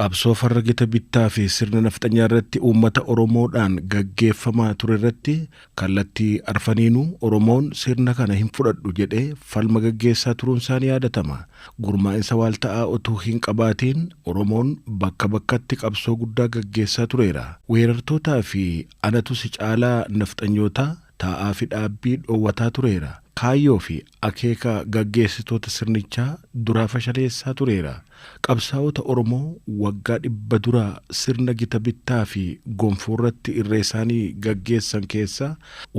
Qabsoo farra gita bittaa fi sirna nafxanyaa irratti uummata Oromoodhaan gaggeeffamaa ture irratti kallattii arfaniinuu Oromoon sirna kana hin fudhadhu jedhee falma gaggeessaa turuun isaa ni yaadatama. Gurmaa'insa waalta'aa otuu hin qabaatiin Oromoon bakka bakkatti qabsoo guddaa gaggeessaa tureera. Weerartootaa fi anatu si caalaa nafxanyootaa taa'aa fi dhaabbii dhoowwataa tureera. Kaayyoo fi akeeka gaggeessitoota sirnichaa duraa fashaleessaa tureera. Qabsaa'ota Oromoo waggaa 100 dura sirna gita bittaa fi gonfoorratti irreesaanii gaggeessan keessaa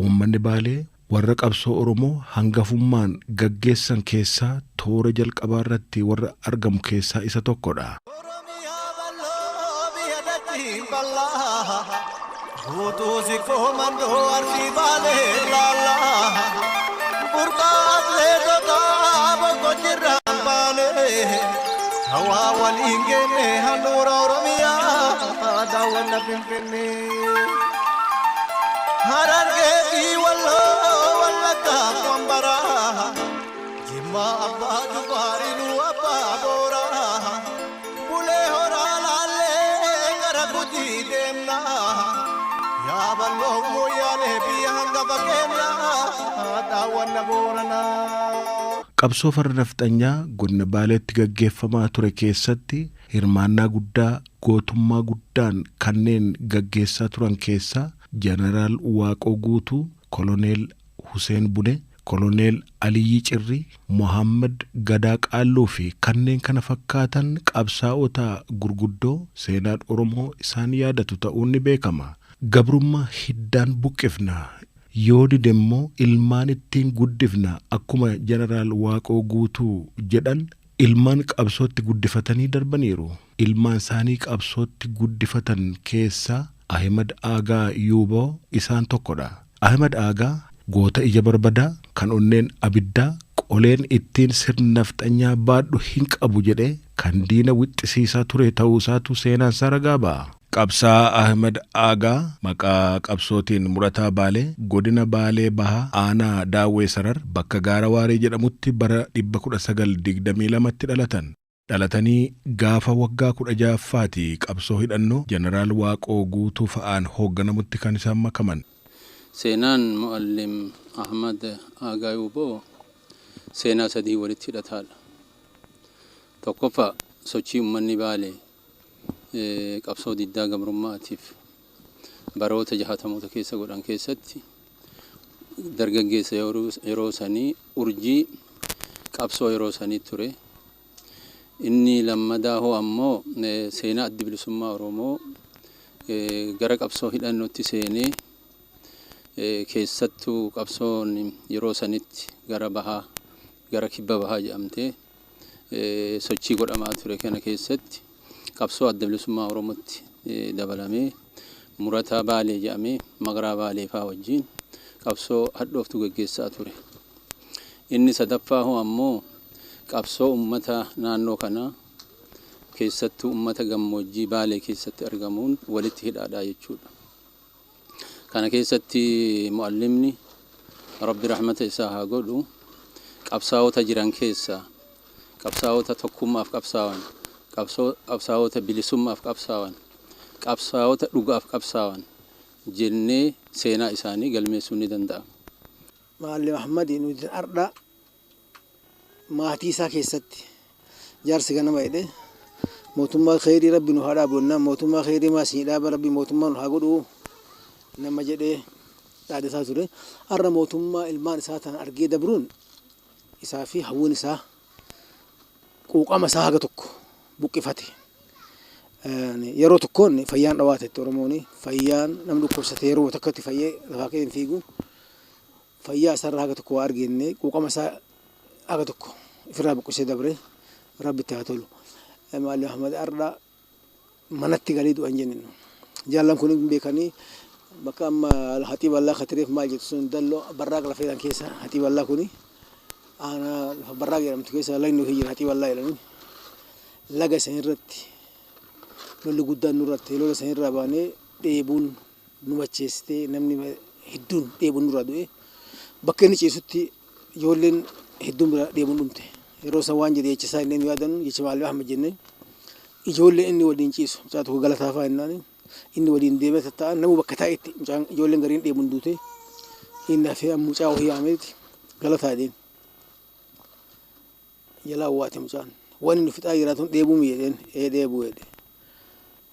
uummanni Baalee warra qabsoo Oromoo hangafummaan gaggeessan keessaa toora jalqabaarratti warra argamu keessaa isa tokkodha. Oromiyaa bal'oo biyya dachiin bal'aa Guutuu sikkoo mandoo arsii baalee laallaa Burqaa atleetotaa boqqojjirraan baanee Hawaa waliin geenne handhuura Oromiyaa daawwanna Finfinnee. Harargee fi Walloo Wallaggaa Wambaraa Jimmaa Abbaa Jifaar Iluu Abbaa Booraa Bulee Horaa Laallee gara Gujii deemna Yaaballoo Mooyyaalee biyya hangafa keenna daawwanna Booranaa. Qabsoo farra nafxanyaa godina Baaleetti gaggeeffamaa ture keessatti hirmaannaa guddaa gootummaa guddaan kanneen gaggeessaa turan keessaa Janaraal Waaqoo Guutuu, Koloneel Huseen Bunee, Koloneel Aliyyii Cirrii, Mohaammad Gadaa Qaalluu fi kanneen kana fakkaatan qabsaa'ota gurguddoo seenaan Oromoo isaan yaadatu ta'uun ni beekama. Gabrummaa hiddaan buqqifna, yoo dide immoo ilmaan ittiin guddifna akkuma Janaraal Waaqoo Guutuu jedhan ilmaan qabsootti guddifatanii darbaniiru. Ilmaan isaanii qabsootti guddifatan keessaa Ahimad Aagaa Yuuboo isaan tokkodha. Ahimad Aagaa goota ija barbadaa, kan onneen abiddaa, qoleen ittiin sirna nafxanyaa baadhu hin qabu jedhee kan diina wixxisiisaa ture ta'uusaatu seenaansaa ragaa ba'a. Qabsaa'aa Ahimad Aagaa maqaa qabsootiin Murataa Baalee, Godina Baalee Bahaa Aanaa Daawwee Sarar bakka Gaara Waaree jedhamutti bara 1922tti dhalatan. Dhalatanii gaafa waggaa 16ffaati qabsoo hidhannoo Janaraal Waaqoo Guutuu fa'aan hoogganamutti kan isaan makaman. Seenaan Mu'allim Ahmad Aagaa Yuuboo seenaa sadiin walitti hidhataadha. Tokkoffaa, sochii ummanni Baalee qabsoo diddaa gabrummaatiif baroota jahatamoota keessa godhan keessatti dargaggeessa yeroo sanii urjii qabsoo yeroo sanii ture. Inni lammadaa hoo ammoo seenaa Addi Bilisummaa Oromoo gara qabsoo hidhannootti seenee keessattuu qabsoon yeroo sanitti gara bahaa gara kibba bahaa jedhamtee sochii godhamaa ture kana keessatti qabsoo Adda Bilisummaa Oromootti dabalamee Murataa Baalee jedhamee Magaraa Baalee faa wajjin qabsoo hadhooftuu geggeessaa ture. Inni sadaffaa hoo ammoo qabsoo ummata naannoo kanaa keessattuu ummata gammoojjii Baalee keessatti argamuun walitti hidhaadha jechuudha. Kana keessatti mu'allimni Rabbi rahmata isaa haa godhu qabsaa'ota jiran keessaa qabsaa'ota tokkummaaf qabsaawan, qabsaa'ota bilisummaaf qabsaawan, qabsaa'ota dhugaaf qabsaawan jennee seenaa isaanii galmeessuun ni danda'ama. Mu'allim Ahmadi nuti ardha maatii isaa keessatti jaarsi ganama jedhe mootummaa kheyrii rabbi nu haa dhaabu jennaan mootummaa kheyrii maa isinii dhaaba rabbi mootummaa nu haa godhu nama jedhee dhaadataa ture. Har'a mootummaa ilmaan isaa tana argee dabruun isaa fi hawwiin isaa quuqama isaa haga tokko buqqifate. Yeroo tokkoon fayyaan dhawaa tetti Oromoon fayyaan namni dhukkubsate yeroo takkatti fayyee lafaa ka'ee hin fiigu. Fayyaa isaarraa haga tokko waa argenne quuqama isaa haga tokko ifirraa buqqisee dabre rabbi itti haa tolu. Maalim Ahmad har'a manatti galee du'an jenne nu. Jaallan kun hin beekanii bakka amma haxii ballaa katireef maal jettu sun dalloo barraaq lafa jedhan keessa haxii ballaa kuni aanaa lafa barraaq jedhamtu keessa lagni ofii jira haxii ballaa jedhanii laga san irratti lolli guddaan nurratti lola san irraa baanee dheebuun nu macheessitee namni hedduun dheebuun nurraa du'e. Bakka inni ciisutti ijoolleen hedduun bira dheebuun dhumte. Yeroo san waan jedhe jecha isaa innee nu yaadannu jecha Maalim Ahmad jennee Ijoollee inni waliin ciisu mucaa tokko galataa fa'aa jennaan inni waliin deemee tatta'an namuu bakka taa'etti mucaan ijoolleen gariin dheebuun duute inni hafee mucaa wahii yaameeti galataa jedheen. Jalaa awwaate mucaan wanni nu fixaa jiraatun dheebuu mi jedheen ee dheebuu jedhe.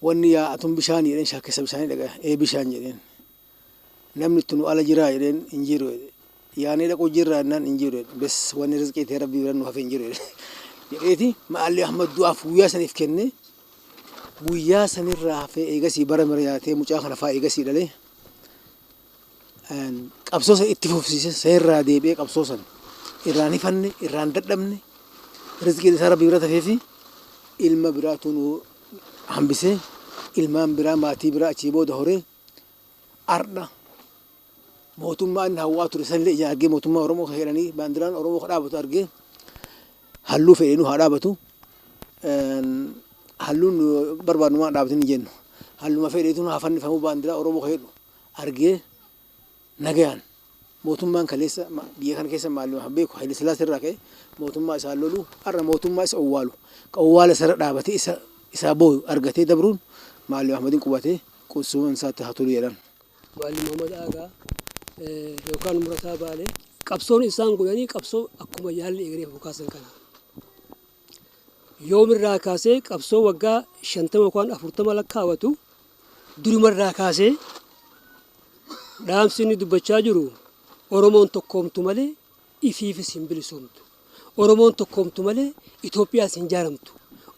Wanni yaa'atun bishaan jedheen shaakkisa bishaanii dhagaa ee bishaan jedheen. Namni itti nu ala jiraa jedheen hin jiru jedhe. Yaanee dhaquu jirraa jennaan hin jiru jedhe. Bes wanni rizqii ta'e rabbii bira nu hafe hin jiru jedhe. Jedheeti Ma'alli Ahmad du'aaf guyyaa saniif kenne guyyaa sanirraa hafee eegasii bara mara yaatee mucaa kana fa'aa eegasii dhalee qabsoo san itti fufsiise sanirraa deebi'ee qabsoo san irraan hifanne irraan dadhabne rizqiin isaa rabbii bira tafee fi ilma biraatu nu hambisee ilmaan biraa maatii biraa achii booda horee ardha mootummaa inni hawwaa ture sanillee ijaan argee mootummaa Oromoo kan jedhanii baandiraan Oromoo kan dhaabatu argee halluu fedhe nu haa dhaabatu halluun nu barbaadnu waan dhaabatin hin jennu halluma fedheetu nu haa fannifamu baandiraa Oromoo kan jedhu argee nagayaan mootummaan kaleessa biyya kana keessa maaluma beeku Haile Sillaasee irraa ka'e mootummaa isaan lolu har'a mootummaa isa owwaalu owwaala isarra dhaabatee isa isaa booyu argatee dabruun Maallim Ahmadiin qubatee qubsuma isaatti haa tolu jedhan. Maallim Ahmad Aagaa yookaan Murataa Baalee qabsoon isaan godhanii qabsoo akkuma yaalli egeree kaasan kana. Yoomirraa kaasee qabsoo waggaa 50 yookaan 40 lakkaawatu durumarraa kaasee dhaamsi inni dubbachaa jiru Oromoon tokkoomtu malee ifiifis hin bilisoomtu. Oromoon tokkoomtu malee Itoophiyaas hin jaaramtu.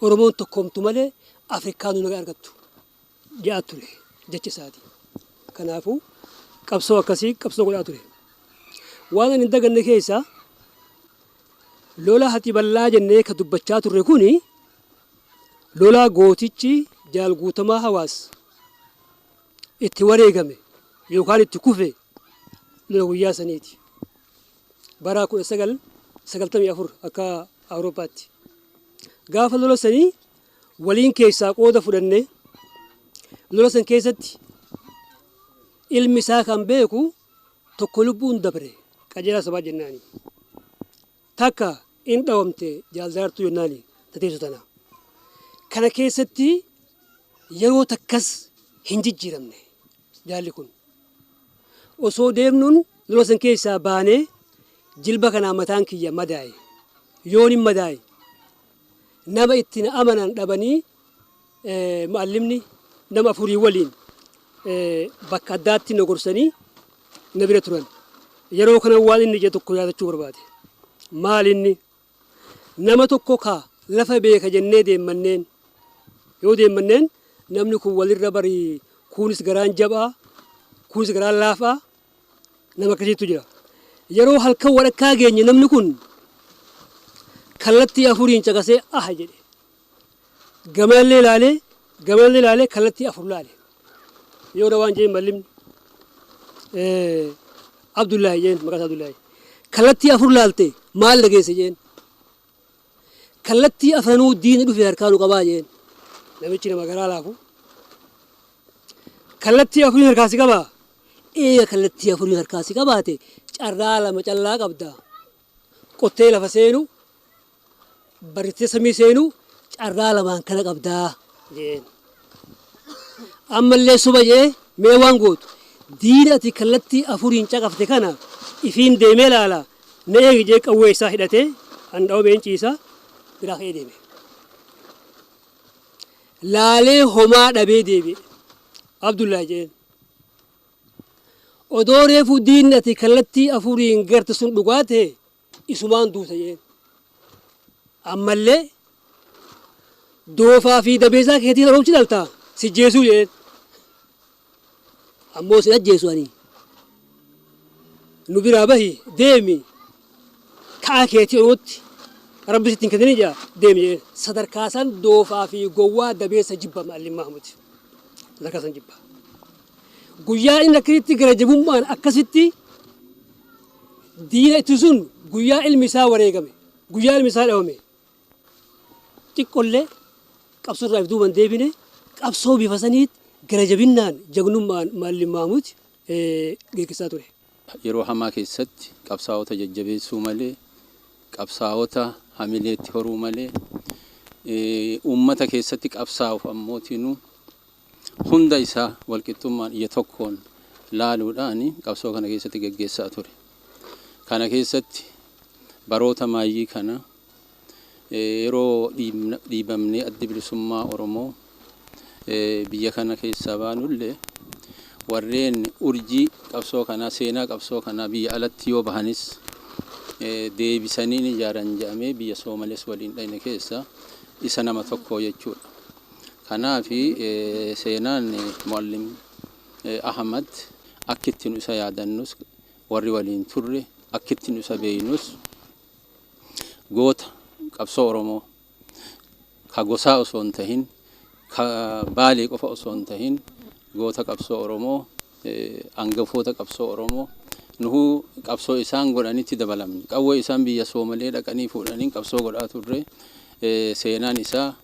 Oromoon tokkoomtu malee Afrikaanuu nagaa argattu jedhaa ture jecha isaati. Kanaafuu qabsoo akkasii qabsoo godhaa ture. Waan ani hin daganne keessaa lola hati bal'aa jennee ka dubbachaa turre kuni lola gootichi Jaal Guutamaa Hawaas itti wareegame yookaan itti kufe lola guyyaa saniiti. Bara 1994 akka Awurooppaatti. Gaafa lola sanii waliin keessaa qooda fudhanne lola san keessatti ilmi isaa kan beeku tokko lubbuun dabre qajeelaa sabaa jennaani. Takka in dhawamte jaaldaartuu jennaani tateessu tana. Kana keessatti yeroo takkas hin jijjiiramne jaalli kun. Osoo deemnuun lola san keessaa baanee jilba kanaa mataan kiyya madaa'e. Yoon hin madaa'e nama ittiin amanan dhabanii muallimni nama afurii waliin bakka addaatti na gorsanii na bira turan. Yeroo kana waan inni jedhe tokko yaadachuu barbaade. Maal inni nama tokko ka lafa beeka jennee deemmanneen yoo deemmanneen namni kun walirra barii kunis garaan jabaa kunis garaan laafaa nama akkasiitu jira. Yeroo halkan walakkaa geenye namni kun kallattii afuriin caqasee aha jedhe. Gamallee ilaalee gamallee ilaalee kallattii afur laale. Yoo waan jeen mallimni Abdullaahi jeen maqaa isaa Abdullaahi. Kallattii afur laalte maal dhageesse jeen. Kallattii afranuu diina dhufe harkaa nu qabaa jeen. Namichi nama garaa laafu. Kallattii afuriin harkaa si qabaa. Eega kallattii afuriin harkaa si qabaate carraa lama callaa qabda. Qottee lafa seenu barrittee samii seenu carraa lamaan kana qabdaa jeen. Ammallee soba jee mee waan gootu diina ati kallattii afuriin caqafte kana ifiin deemee laala na eegi jee qawwee isaa hidhatee an dhawameen ciisa biraa ka'ee deeme. Laalee homaa dhabee deebi'e. Abdullaahi jeen. Odoo reefu diinni ati kallattii afuriin garte sun dhugaa ta'e isumaan duuta jeen. Ammallee doofaa fi dabeesaa keetiin haroomsi dhaltaa si jeesuu jeen. Ammoo sin ajjeesu ani. Nu biraa bahi deemi ka'a keetii oromootti rabbi sitti hin kennini jaa deemi jeen. Sadarkaa san doofaa fi gowwaa dabeessa jibba Ma'allim Mahmud. Sadarkaa san jibba. Guyyaa inni akkasitti gara jabummaan akkasitti diina itti sun guyyaa ilmi isaa wareegame guyyaa ilmi isaa dhawame xiqqollee qabsoo irraa if duuban deebine qabsoo bifa saniitti gara jabinnaan jagnummaan Ma'allim Mahmud geggeessaa ture. Yeroo hamaa keessatti qabsaa'ota jajjabeessuu malee qabsaa'ota hamileetti horuu malee Uummata keessatti qabsaa'uuf ammootinuu hunda isaa walqixxummaan ija tokkoon laaluudhaan qabsoo kana keessatti geggeessaa ture. Kana keessatti baroota maayyii kana yeroo dhiibamnee Addi Bilisummaa Oromoo biyya kana keessaa baanullee, warreen urjii qabsoo kanaa, seenaa qabsoo kanaa biyya alatti yoo bahanis deebisanii ni ijaaran jedhamee biyya Soomalees waliin dhayne keessa isa nama tokko jechuudha. Kanaafi seenaan Muallim Ahmad akkitti nu isa yaadannus, warri waliin turre akkitti nu isa beeynus, goota qabsoo Oromoo ka gosaa osoo hin tahin, ka Baalee qofa osoo hin tahin, goota qabsoo Oromoo, hangafoota qabsoo Oromoo nuhuu qabsoo isaan godhanitti dabalamne, qawwee isaan biyya Soomalee dhaqanii fuudhanii qabsoo godhaa turre. Seenaan isaa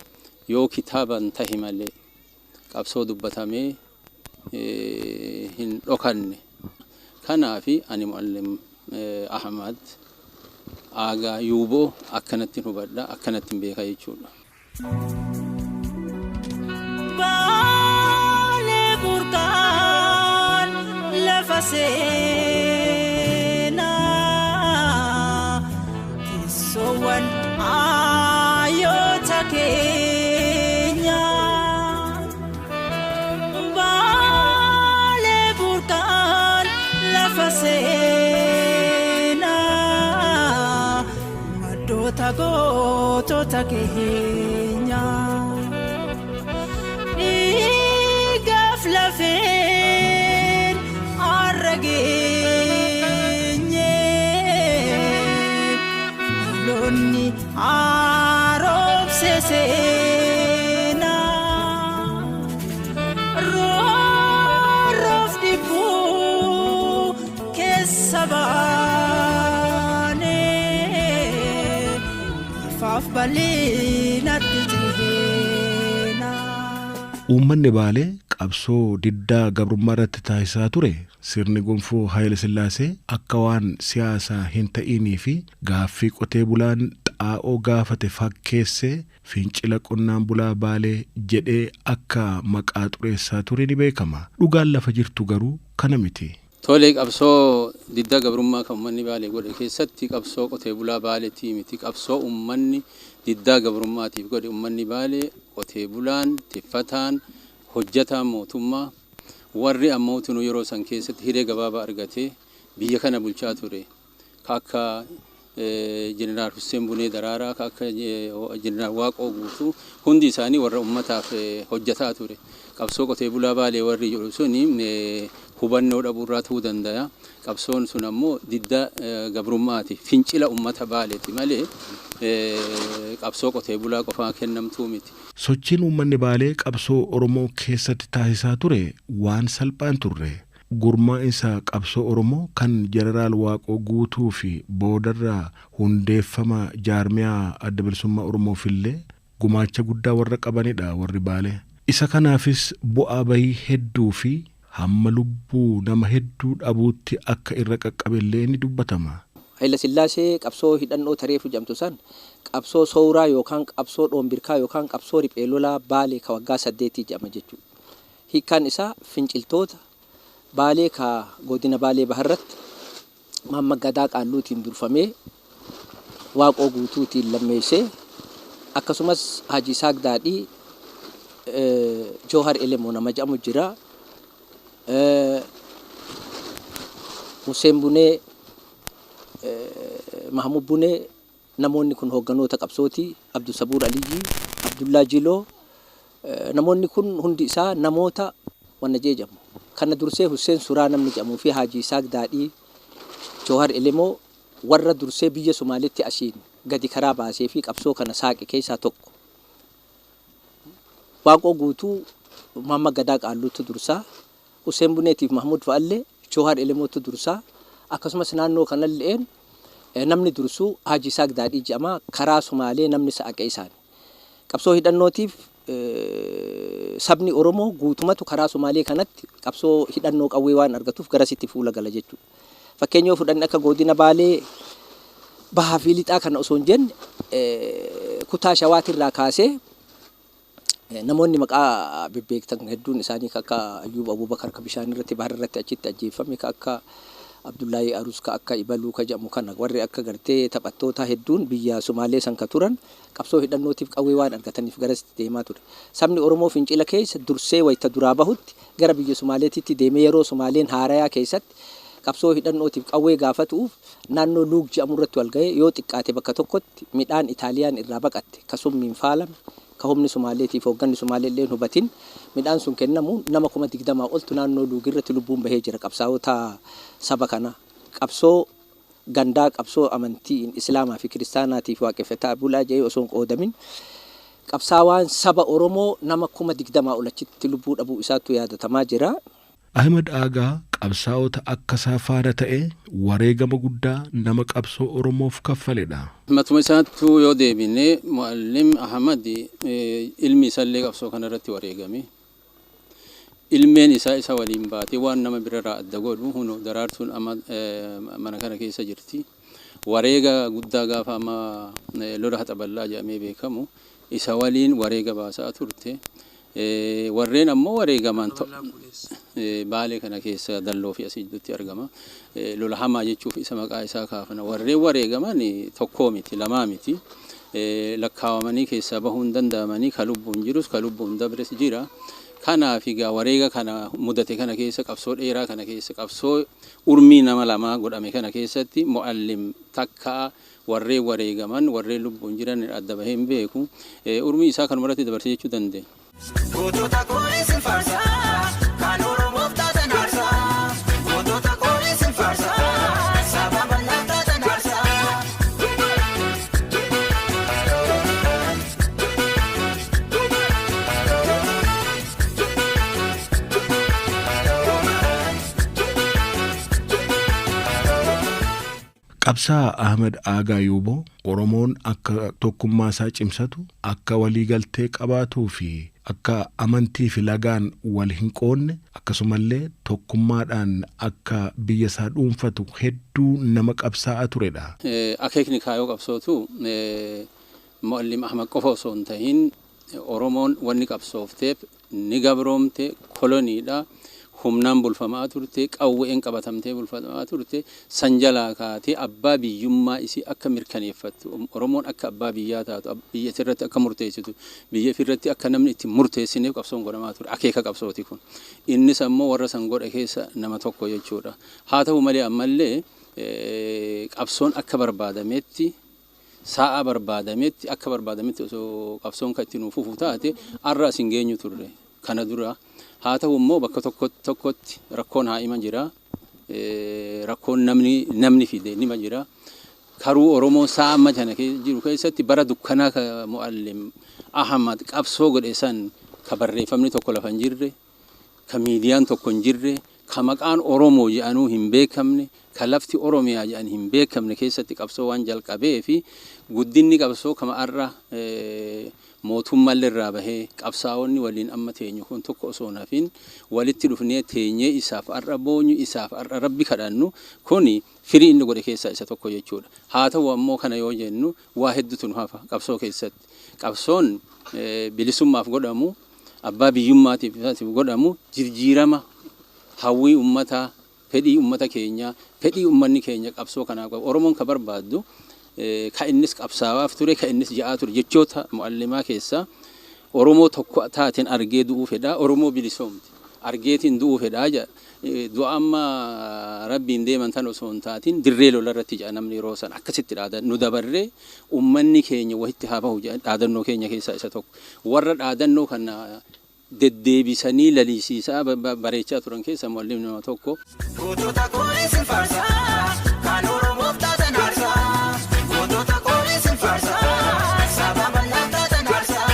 yoo kitaaban tahi malee qabsoo dubbatamee hin dhokanne. Kanaafi ani Muallim Ahmad Aagaa Yuuboo akkanatti hubadha, akkanatti beeka jechuudha. Baalee burqaan lafa seenaa, teessoowwan hayyoota keenya. Baalee burqaan lafa seenaa, maddoota gootota keenya. Dhiigaaf lafeen har'a geenye, dhaloonni haaromse seenaa. Roorroof dhibbuu keessa baanee ifaaf bal'inatti ceheenaa. Uummanni Baalee qabsoo diddaa gabrummaa irratti taasisaa ture sirni gonfoo Haayile Sillaasee akka waan siyaasaa hin ta'inii fi gaaffii qotee bulaan xaa'oo gaafate fakkeessee fincila qonnaan bulaa Baalee jedhee akka maqaa xureessaa ture ni beekama. Dhugaan lafa jirtu garuu kana miti. Tolee, qabsoo diddaa gabrummaa kan uummanni Baalee godhe keessatti qabsoo qotee bulaa Baaleetii miti, qabsoo uummanni diddaa gabrummaatiif godhe, uummanni Baalee, qotee bulaan, tiffataan, hojjataan mootummaa, warri ammootinuu yeroo san keessatti hiree gabaabaa argatee biyya kana bulchaa ture, ka akka Jeneraal Hussein Bunee Daraaraa, ka akka Jeneraal Waaqoo Guutuu, hundi isaanii warra uummataaf hojjataa ture. Qabsoo qotee bulaa Baalee warri jedhu suni hubannoo dhabuurraa ta'uu danda'a. Qabsoon sun ammoo diddaa gabrummaati. Fincila uummata Baaleeti malee qabsoo qotee bulaa qofaa kennamtuu miti. Sochiin uummanni Baalee qabsoo Oromoo keessatti taasisaa ture waan salphaan turre. Gurmaa'insa qabsoo Oromoo kan Jeneraal Waaqoo Guutuu fi boodarraa hundeeffama jaarmiyaa Adda Bilisummaa Oromoof illee gumaacha guddaa warra qabanidha warri Baalee. Isa kanaafis bu'aa bayii hedduu fi hamma lubbuu nama hedduu dhabuutti akka irra qaqqabellee ni dubbatama. Haayila Sillaasee qabsoo hidhannoo tareefu jedhamtu san qabsoo sooraa yookaan qabsoo dhoombirkaa yookaan qabsoo riphee lolaa Baalee ka waggaa 8 jedhama jechuudha. Hiikkaan isaa finciltoota Baalee ka godina Baalee Baharratti Maamma Gadaa Qaalluutiin durfamee, Waaqoo Guutuutiin lammeessee, akkasumas Haji Isaaq Daadhii, Joohar Elemoo nama jedhamu jira. Hussein Bunee, Mahmud Bunee, namoonni kun hoogganoota qabsooti. Abdusabuur Aliyyii, Abdullaa Jiloo, namoonni kun hundi isaa namoota wanna jedhamu. Kana dursee Hussein Suraa namni jedhamuu fi Haji Isaaq Daadhii, Joohar Elemoo warra dursee biyya Somaalitti asiin gadi karaa baasee fi qabsoo kana saaqe keessaa tokko. Waaqoo Guutuu, Maamma Gadaa Qaalluutu dursaa, Hussein Buneetiif Mahmud fa'allee Joohar Elemootu dursaa, akkasumas naannoo kanalleen namni dursuu Haji Isaaq Daadhii jedhama, karaa Somaalee namni saaqe isaani. Qabsoo hidhannootiif sabni Oromoo guutumatu karaa Somaalee kanatti qabsoo hidhannoo qawwee waan argatuuf garasitti fuula gala jechuudha. Fakkeenya yoo fudhanne, akka godina Baalee bahaa fi lixaa kana osoo hin jenne, Kutaa Shawaatirraa kaasee namoonni maqaa bebbeektan hedduun isaanii akka Ayyuub Abubakar ka bishaan irratti bahar irratti achitti ajjeefame, ka akka Abdullahi Arus, ka akka Ibaluu ka jedhamu kana, warri akka gartee taphattoota hedduun biyya Sumaalee san ka turan qabsoo hidhannootiif qawwee waan argataniif garasitti deemaa ture. Sabni Oromoo fincila keessa dursee wayita duraa bahutti gara biyya Sumaaleetitti deemee, yeroo Sumaaleen haarayaa keessatti qabsoo hidhannootiif qawwee gaafatuuf naannoo Luug jedhamu irratti wal ga'ee, yoo xiqqaate bakka tokkotti midhaan Itaaliyaan irraa baqatte ka summiin faalame, ka humni Sumaaleetiif hoogganni Sumaalee illee hubatin midhaan sun kennamu, nama 20,000 oltu naannoo Luug irratti lubbuun bahee jira. Qabsaa'ota saba kana qabsoo gandaa, qabsoo amantii Islaamaa fi Kiristaanaatiif waaqeffataa bulaa jedhee osoo hin qoodamin, qabsaawaan saba Oromoo nama 20,000 ol achitti lubbuu dhabuu isaatu yaadatamaa jira. Ahmad Aagaa qabsaa'ota akka isaa faana ta'e wareegama guddaa nama qabsoo Oromoof kaffaledha. Matuma isaattuu yoo deebine, Muallim Ahmad ilmi isaallee qabsoo kanarratti wareegame. Ilmeen isaa isa waliin baatee waan nama birarraa adda godhu hunu Daraartuun amma mana kana keessa jirti. Wareega guddaa gaafa amma lola Haxaballaa jedhamee beekamu isa waliin wareega baasaa turte. Warreen ammoo wareegaman Baalee kana keessa Dalloo fi asii gidduutti argama. Lola hamaa jechuuf isa maqaa isaa kaafna. Warreen wareegaman tokkoo miti, lamaa miti. Lakkaawamanii keessaa bahuu hin danda'amanii, ka lubbuun jirus ka lubbuun dabres jira. Kanaaf egaa wareega kana mudate kana keessa, qabsoo dheeraa kana keessa, qabsoo urmii nama lamaa godhame kana keessatti Muallim takka warreen wareegaman, warreen lubbuun jiran adda bahee hin beeku. Urmii isaa kanumarratti dabarsee jechuu dandeenya. Gootota kooliin faarsaa, kan Oromoof taatan aarsaa. Gootota kooliin faarsaa, saba bal'aaf taatan aarsaa. Qabsaa Ahmed Aagaa Yuuboo Oromoon akka tokkummaa isaa cimsatu, akka waliigaltee qabaatuu fi akka amantii fi lagaan wal hin qoodne, akkasumallee tokkummaadhaan akka biyya isaa dhuunfatu hedduu nama qabsaa'aa turedha. Akeekni kaayoo qabsootu Muallim Ahmad qofa osoo hin tahin, Oromoon wanni qabsoofteef ni gabroomte, koloniidha. Humnaan bulfamaa turte, qawween qabatamtee bulfamaa turte, san jalaa kaatee abbaa biyyummaa isii akka mirkaneeffattu, Oromoon akka abbaa biyyaa taatu, biyya isirratti akka murteessitu, biyya ifirratti akka namni itti murteessineef qabsoon godhamaa ture. Akeeka qabsooti kun. Innis ammoo warra san godhe keessa nama tokko jechuudha. Haa ta'u malee ammallee qabsoon akka barbaadametti, sa'a barbaadametti, akka barbaadametti osoo qabsoon kan itti nuuf fufu taate, har'a as hin geenyu turre kana dura. Haa ta'u immoo bakka tokko tokkotti rakkoon haa ima jira. Rakkoon namni fide nima jira. Karuu Oromoo sa'a amma kana jiru keessatti, bara dukkanaa ka Muallim Ahmad qabsoo godhe san, ka barreeffamni tokko lafa hin jirre, ka miidiyaan tokko hin jirre, ka maqaan Oromoo jedhanuu hin beekamne, ka lafti Oromiyaa jedhan hin beekamne keessatti qabsoo waan jalqabee fi guddinni qabsoo kama har'a mootummaallee irraa bahee qabsaa'onni waliin amma teenyu kun tokko osoo hin hafin walitti dhufnee teenyee isaaf har'a boonyu, isaaf har'a Rabbi kadhannu kuni firii inni godhe keessaa isa tokko jechuudha. Haa ta'u ammoo kana yoo jennu waa hedduutu nu hafa qabsoo keessatti. Qabsoon bilisummaaf godhamu, abbaa biyyummaatiif godhamu, jijjiirama hawwii uummataa, fedhii uummata keenyaa, fedhii uummanni keenya qabsoo kanaaf qabu. Oromoon ka barbaaddu, ka innis qabsaawaaf ture, ka innis ja'aa ture, jechoota mu'allimaa keessaa "Oromoo tokko taateen argee du'uu fedhaa, Oromoo bilisoomte argeetiin du'uu fedhaa" jedha. Du'a amma Rabbiin deeman tan osoo hin taatin dirree lola irratti jedha. Namni yeroo san akkasitti dhaadan nu dabarree uummanni keenya wahitti haa bahu jedha. Dhaadannoo keenya keessaa isa tokko. Warra dhaadannoo kana deddeebisanii lalisiisaa bareechaa turan keessaa muallimni nama tokko. Gootota kooliin faarsaa, kan Oromoof taatan aarsaa. Gootota kooliin faarsaa, saba bal'aaf taatan aarsaa.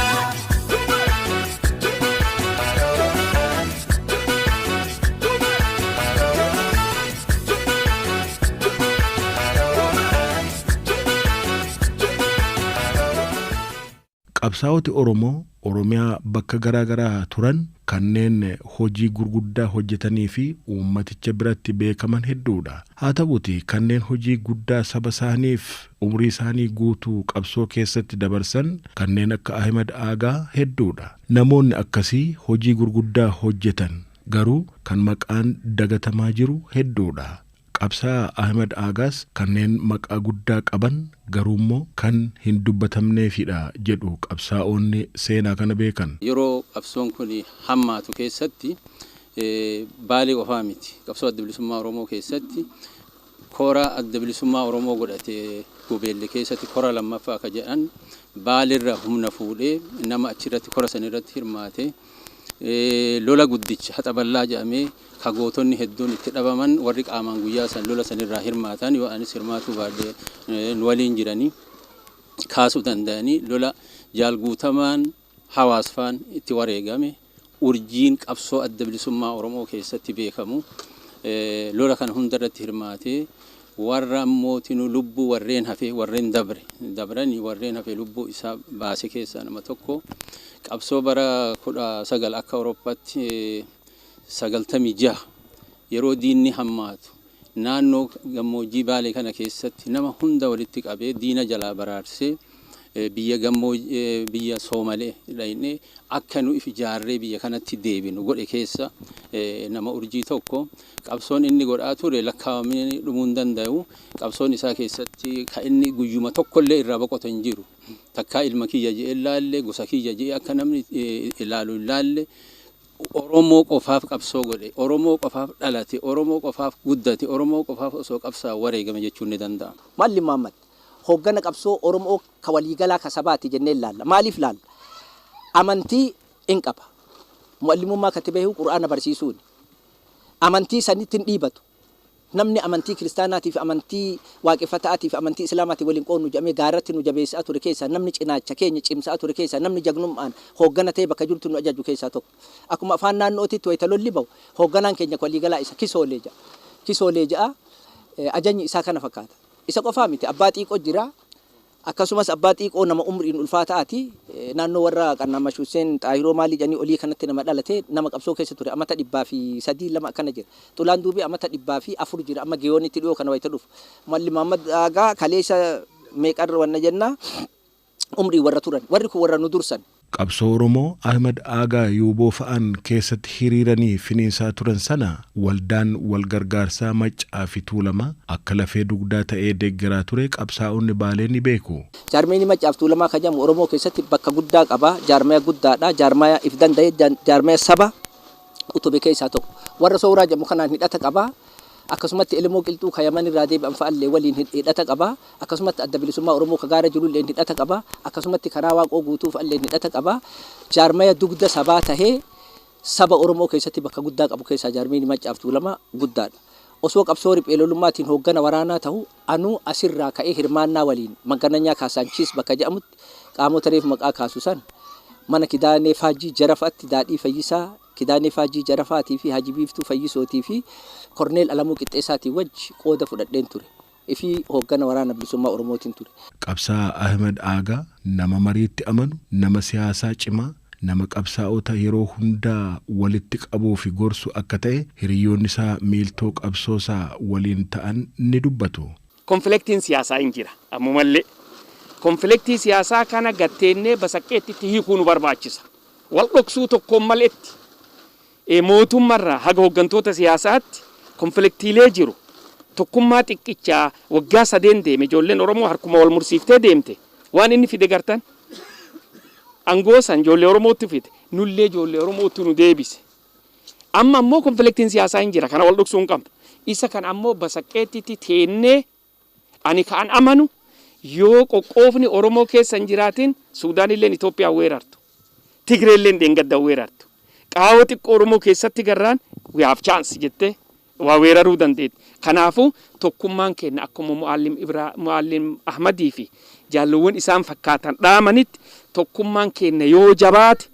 Qabsaa'oti Oromoo Oromiyaa bakka garaa garaa turan kanneen hojii gurguddaa hojjetanii fi uummaticha biratti beekaman hedduudha. Haa ta'uuti kanneen hojii guddaa saba isaaniif umrii isaanii guutuu qabsoo keessatti dabarsan kanneen akka Ahimad Aagaa hedduudha. Namoonni akkasii hojii gurguddaa hojjetan garuu kan maqaan dagatamaa jiru hedduudha. Qabsaa Ahimad Aagaas kanneen maqaa guddaa qaban garuummoo kan hin dubbatamneefidha jedhu qabsaa'onni seenaa kana beekan. Yeroo qabsoon kun hammaatu keessatti Baalee qofaa miti. Qabsoo adda bilisummaa Oromoo keessatti kora adda bilisummaa Oromoo godhate Gobeelle keessatti kora lammaffaa akka jedhan Baaleerra humna fuudhee nama achirratti kora sanirratti hirmaate lola guddicha haxaballaa jedhamee ka gootonni hedduun itti dhabaman warri qaamaan guyyaa san lola sanirraa hirmaatan yoo anis hirmaatuu baadhee nu waliin jiranii kaasuu danda'anii lola jaalguutamaan hawaasfaan itti wareegame urjiin qabsoo adda bilisummaa Oromoo keessatti beekamu lola kana hundarratti hirmaatee warra ammootinuu lubbuu warreen hafe warreen dabre dabranii warreen hafe lubbuu isaa baase keessaa nama tokko qabsoo bara 19 akka Awurooppaatti 96 yeroo diinni hammaatu naannoo gammoojjii Baalee kana keessatti nama hunda walitti qabee diina jalaa baraarsee biyya gammoojjii biyya Soomalee dhaynee akka nu if ijaarree biyya kanatti deebinu godhe keessa nama urjii tokko qabsoon inni godhaa ture lakkaawamee dhumuu hin danda'u. Qabsoon isaa keessatti ka inni guyyuma tokkollee irraa boqote hin jiru. Takkaa ilma kiyya je'ee ilaalle gosa kiyya je'ee akka namni ilaalu ilaalle Oromoo qofaaf qabsoo godhe, Oromoo qofaaf dhalate, Oromoo qofaaf guddate, Oromoo qofaaf osoo qabsaa wareegame jechuun ni danda'ama. Muallim Muhammad hoggana qabsoo Oromoo ka waliigalaa ka sabaati jennee ilaalla. Maaliif laalla? Amantii in qaba. Muallimummaa ka tibeehu Qur'aana barsiisuuni. Amantii sanitti hin dhiibatu. Namni amantii kiristaanaatii fi amantii waaqeffataatii fi amantii islaamaatii waliin qoodnu jedhamee gaarratti nu jabeessaa ture keessaa namni cinaacha keenya cimsaa ture keessaa namni jagnummaan hooggana ta'e bakka jirtu nu ajaju keessaa tokko. Akkuma afaan naannootitti wayita lolli bahu hoogganaan keenya waliigalaa isa kisoolee ja'a. Kisoolee ja'a ajajni isaa kana fakkaata. Isa qofaa miti abbaa xiiqoo jira. Akkasumas abbaa xiiqoo nama umriin ulfaataati. Naannoo warra Qannaamash Hussein Xaahiroo maalii jedhanii olii kanatti nama dhalate nama qabsoo keessa ture amata 103 2 akkana jira. Xulaan Duubii amata 104 jira amma Giyoonitti dhiyoo kana wayita dhufu. Muallim Muhammad Aagaa kaleessa meeqarra wanna jenna umrii warra turan warri kun warra nu dursan. Qabsoo Oromoo Ahimad Aagaa Yuuboo fa'aan keessatti hiriiranii finiinsaa turan sana waldaan wal gargaarsaa Maccaa fi Tuulamaa akka lafee dugdaa ta'ee deeggaraa ture qabsaa'onni Baalee ni beeku. Jaarmeenii Maccaa fi Tuulamaa kan jedhamu Oromoo keessatti bakka guddaa qaba. Jaarmaya guddaadha. Jaarmaya if danda'e jaarmaya saba utube keessaa tokko. Warra Sooraa jedhamu kanaan hidhata qaba. Akkasumatti Elemoo Qilxuu ka Yaman irraa deebi'an fa'allee waliin hidhata qaba. Akkasumatti adda bilisummaa Oromoo ka gaara jirullee hidhata qaba. Akkasumatti karaa Waaqoo guutuu fa'allee hidhata qaba. Jaarmaya dugda sabaa tahee saba Oromoo keessatti bakka guddaa qabu keessaa jaarmeen Maccaa fi Tuulamaa guddaadha. Osoo qabsoo riphee lolummaatiin hooggana waraanaa ta'u anuu asirraa ka'ee hirmaannaa waliin Maggananyaa Kaasaanchiis bakka jedhamutti qaamota reef maqaa kaasu san mana Kidaanee Faajjii Jarafaatti Daadhii Fayyisaa Kidaanee Faajjii Jarafaatii fi Haji Biiftuu Fayyisootii fi Korneel Alamuu Qixxeessaatii wajji qooda fudhadheen ture. Ifii hooggana waraana bilisummaa Oromootiin ture. Qabsaa Ahimad Aagaa nama mariitti amanu, nama siyaasaa cimaa, nama qabsaa'ota yeroo hundaa walitti qabuu fi gorsu akka ta'e hiriyoonni isaa miiltoo qabsoo isaa waliin ta'an ni dubbatu. Konfliktiin siyaasaa hin jira ammumallee. Konfliktii siyaasaa kana gatteennee basaqqeetti hiikuu nu barbaachisa. Wal dhoksuu tokkoon maletti mootummaarraa haga hooggantoota siyaasaatti konfliktiilee jiru. Tokkummaa xiqqichaa waggaa 3 deeme ijoolleen Oromoo harkuma wal mursiiftee deemte. Waan inni fide gartan aangoo san ijoollee Oromootti fide nullee ijoollee Oromootti nu deebise. Amma ammoo konfliktiin siyaasaa hin jira kana wal dhoksuu hin qabnu. Isa kan ammoo basaqqeetti teennee ani kan amanu yoo qoqqoofni Oromoo keessa hin jiraatin Suudaanilleen Itoophiyaa weerartu. Tigreelleen dheengadda weerartu. Qaawwa xiqqoo Oromoo keessatti garraan we have chance jettee waa weeraruu dandeetti. Kanaafuu tokkummaan keenya akkuma Muallim Ahmadii fi jaalluwwan isaan fakkaatan dhaamanitti tokkummaan keenya yoo jabaate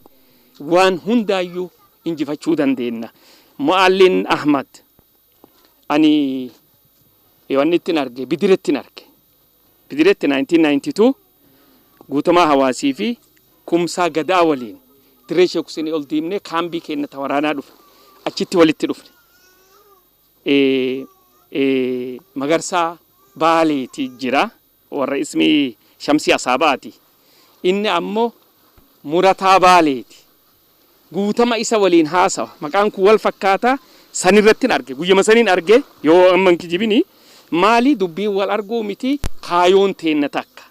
waan hundaayyuu injifachuu dandeenya. Muallim Ahmad ani wanni ittiin arge bidiretti arge. Bidiretti 1992 guutumaa hawaasii fi kumsaa gadaa waliin Dirree Sheek Huseenii ol deemnee kaambii keenya ta waraanaa dhufe. Achitti walitti dhufne. Magarsaa Baaleeti jira. Warra ismii Shamsii Asaabaati. Inni ammoo Murataa Baaleeti. Guutama isa waliin haasawa. Maqaan kun wal fakkaataa sanirratti hin arge. Guyyama saniin arge yoo amma hin kijibini maali dubbiin wal arguu miti, kaayoon teenna takka.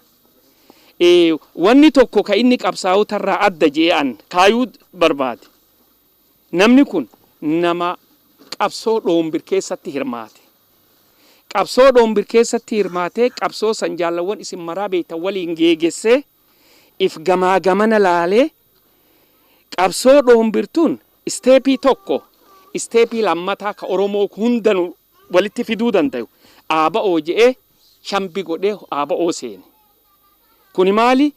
Wanni tokko ka inni qabsaa'otarraa adda je'ee an kaayuu barbaade. Namni kun nama qabsoo Dhoombir keessatti hirmaate. Qabsoo Dhoombir keessatti hirmaatee, qabsoo san jaallawwan isin maraa beektan waliin geegessee, if gamaa gamana laalee, qabsoo Dhoombir tun step tokko, step lammataa ka Oromoo hundanu walitti fiduu dandayu ABO je'ee shambi godhee ABO seene. Kuni maali?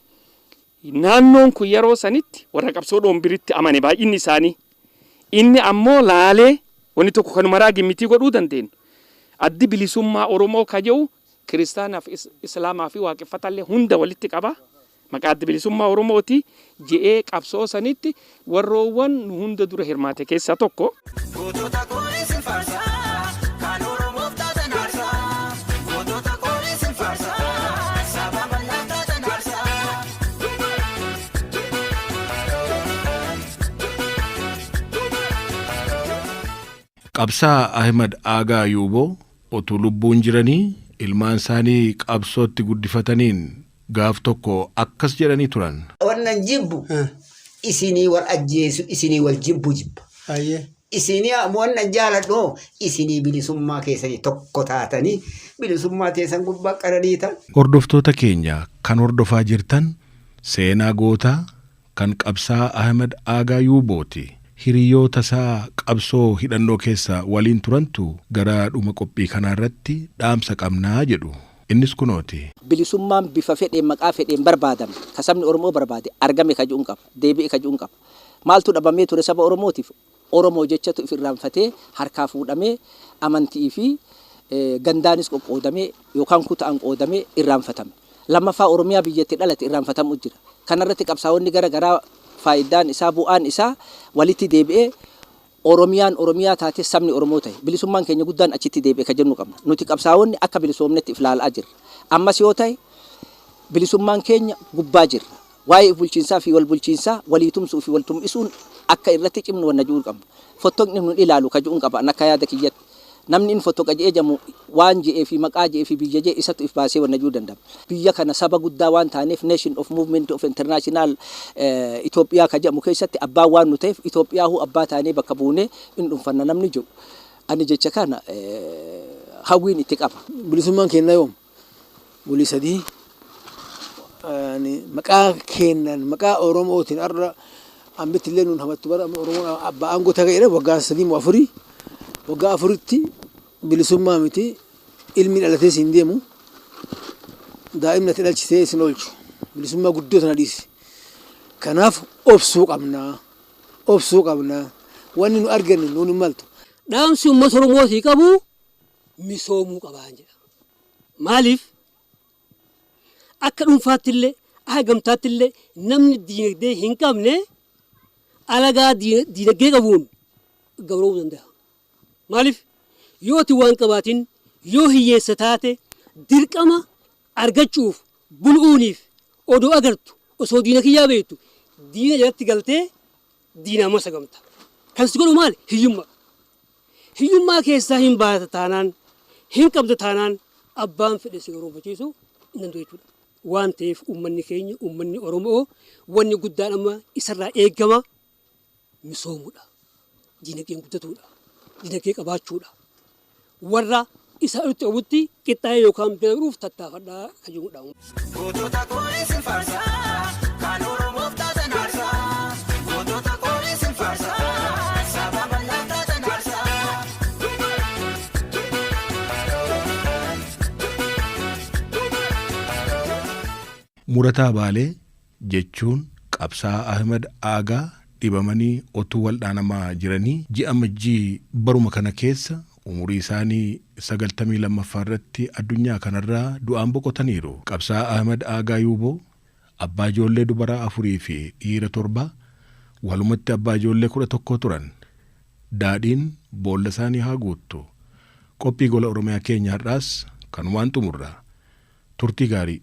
Naannoon kun yeroo sanitti warra qabsoo Dhoombiritti amane baay'inni isaanii. Inni ammoo laalee wanni tokko kanumaraa gimmitii godhuu dandeenyu. Addi Bilisummaa Oromoo ka jedhu kiristaanaaf, islaamaa fi waaqeffatallee hunda walitti qaba. Maqaa Adda Bilisummaa Oromooti je'ee qabsoo sanitti warroowwan nu hunda dura hirmaate keessaa tokko. Gootota kooliin sin faarsaa, kan Oromoof taatan aarsaa. Gootota kooliin sin faarsaa, saba bal'aaf taatan aarsaa. Qabsaa Ahimad Aagaa Yuuboo otuu lubbuun jiranii ilmaan isaanii qabsootti guddifataniin gaaf tokko akkas jedhanii turan. Wannan jibbu isinii wal ajjeesu, isinii wal jibbu jibba. Isinii wannan jaaladhu hoo isinii bilisummaa keessanii tokko taatanii bilisummaa teessan gubbaa qananiitan. Hordoftoota keenya, kan hordofaa jirtan seenaa gootaa kan qabsaa'aa Ahimad Aagaa Yuubooti. Hiriyoota isaa qabsoo hidhannoo keessa waliin turantu gara dhuma qophii kanaa irratti dhaamsa qabnaa jedhu. Innis kunooti. Bilisummaan bifa fedheen, maqaa fedheen barbaadame, ka sabni Oromoo barbaade argame ka ju'un qaba, deebi'e ka ju'un qaba. Maaltu dhabamee ture saba Oromootiif? Oromoo jechatu if irraanfatee harkaa fuudhamee, amanti'ii fi gandaanis qoqqoodamee yookaan kuta'an qoodamee irraanfatame. Lammaffaa, Oromiyaa biyya itti dhalate irraanfatamuu jira. Kanarratti qabsaa'onni gara garaa faayidaan isaa, bu'aan isaa walitti deebi'ee Oromiyaan Oromiyaa taatee sabni Oromoo ta'e. Bilisummaan keenya guddaan achitti deebi'e ka jennu qabna. Nuti qabsaa'onni akka bilisoomnetti if laal'aa jirra. Ammas yoo ta'e bilisummaan keenya gubbaa jirra. Waa'ee if bulchiinsaa fi wal bulchiinsaa, walii tumsuu fi wal tum'isuun akka irratti cimnu wanna ju'uu qabna. Fottoqni nun ilaalu ka ju'uun qaba an akka yaada kiyyatti. Namni in fottoqa je'ee jamu waan je'ee fi maqaa je'ee fi biyya je'e isatu if baasee wanna ju'uu dandama. Biyya kana saba guddaa waan taaneef, Nation of Movement of International Itoophiyaa ka jedhamu keessatti abbaan waan nu ta'eef, Itoophiyaahuu abbaa taanee bakka buunee in dhunfanna namni jedhu, ani jecha kana hawwiin itti qaba. Bilisummaan keenya yoom? Bulii 3 maqaa keennan, maqaa Oromootiin har'a ambitti illee nuun hamattu, bara Oromoon abbaa aangoo ta'e jedhe waggaa 3 moo 4, waggaa 4tti bilisummaa miti, ilmi dhalatee siin deemu, daa'imni ati dhalchitee sin oolchu, bilisummaa guddoo tana dhiisi. Kanaaf obsuu qabnaa, obsuu qabnaa, wanni nu arganne nuun hin maltu. Dhaamsi uummata Oromootii qabu misoomuu qabaan jedha. Maaliif, akka dhuunfaatti illee akka gamtaatti illee namni diinagdee hin qabne alagaa diinagdee qabuun gabroomuu danda'a. Maaliif, yoo ati waan qabaatin, yoo hiyyeessa taate, dirqama argachuuf bul'uuniif odoo agartu, osoo diina kiyyaa beektu diina jalatti galtee diinaa masagamta. Kan si godhu maali? Hiyyummaa. Hiyyummaa keessaa hin baata taanaan, hin qabda taanaan, abbaan fedhe si garoonfachiisuu hin danda'u jechuudha. Waan ta'eef uummanni keenya, uummanni Oromoo, wanni guddaan amma isarraa eegama misoomuudha. Diinagdeen guddatuudha. Diinagdee qabaachuudha. Warra isaa olitti qabutti qixxaa'ee yookaan bira gahuuf tattaafadhaa kan jedhudha. Gootota kooliin sin faarsaa, kan Oromoof taatan aarsaa. Gootota kooliin sin faarsaa, saba bal'aaf taatan aarsaa. Murataa Baalee jechuun qabsaa'aa Ahimad Aagaa dhibamanii otuu waldhaanamaa jiranii ji'a Amajjii baruma kana keessa umurii isaanii 92ffaa irratti addunyaa kanarraa du'aan boqotaniiru. Qabsaa'aa Ahimad Aagaa Yuuboo abbaa ijoollee dubaraa afurii fi dhiira torbaa Walumatti abbaa ijoollee 11 turan. Daadhiin boolla isaanii haa guuttu. Qophii gola Oromiyaa keenya har'aas kanumaan xumurra. Turtii gaarii.